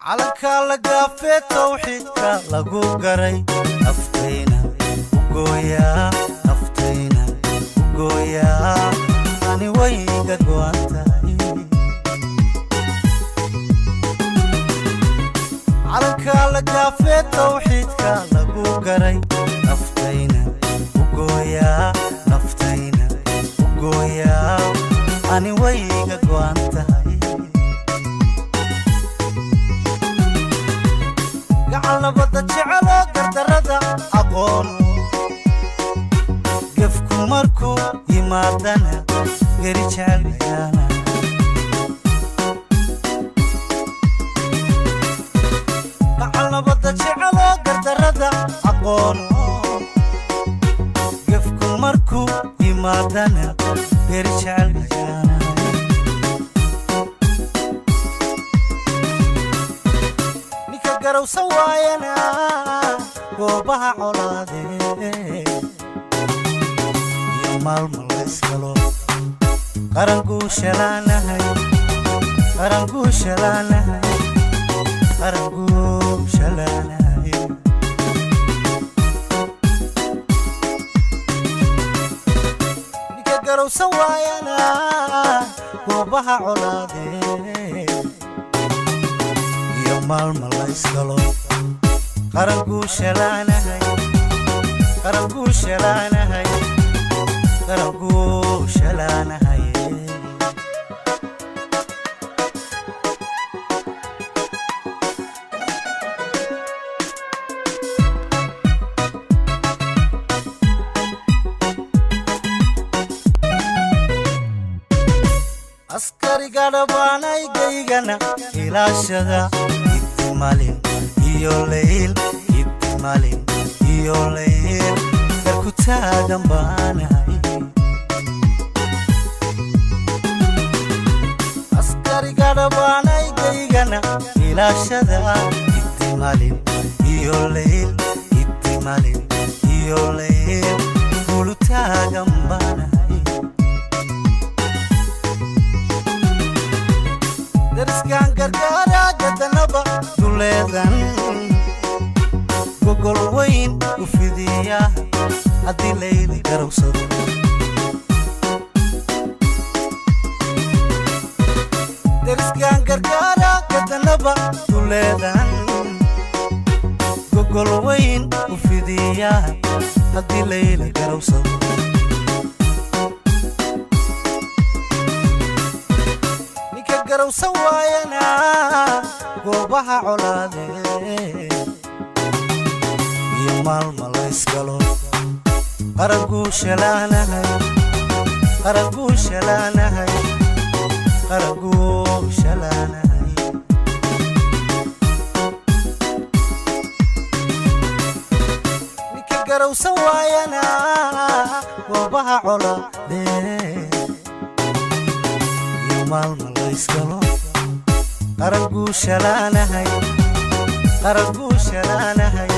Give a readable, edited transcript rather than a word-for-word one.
Calanka la gaafee tawxiidka lagu garay, naftayna u gooyaa, naftayna u gooyaa, ani wayga go'an tahay. Calanka la gaafee tawxiidka lagu garay, naftayna u gooyaa, naftayna u gooyaa, ani wayga go'an tahay. Gacal nabadda jeceloo gardarrada aqoon, gefku markuu yimaadana geri jecel ayaana. Gacal nabadda jeceloo gardarrada aqoon, gefku markuu yimaadana geri jecel ayaana. Ninka garowsan waayana goobaha colaadee iyo maalmo layskalo, qaranguushalaanahay, qaranguushalaanahay, qaranguushalaanahay. Ninka garowsan waayana goobaha colaadee iyo maalmo layskalo, qaranguushalaanahay, qaranguushalaanahay, qaranguushalaanahay. Askariga dhabaanaygaygana ilaashada, iddimalin iyo layl, iddimalin iyo layl, garku taagan baanahay. Askariga dhabaanaygaygana ilaashada, iddimalin iyo layl, iddimalin iyo layl, gulu taagan baanahay. Dariskan gargaaraa gadanaba duleedan, gogol weyn u fidiya haddii layli garowsado. Dariskan gargaaraa gadanaba duleedan, gogol weyn u fidiya haddii layli garowsado. Ninka garowsan waayana goobaha colaadee iyo maalmo layskalo, qaranguushalaanahay, qaranguushalaanahay, qaranguushalaanahay. Ninka garowsan waayana goobaha colaadee iyo maalmo layskalo, qaranguushalaanahay, qaranguushalaanahay,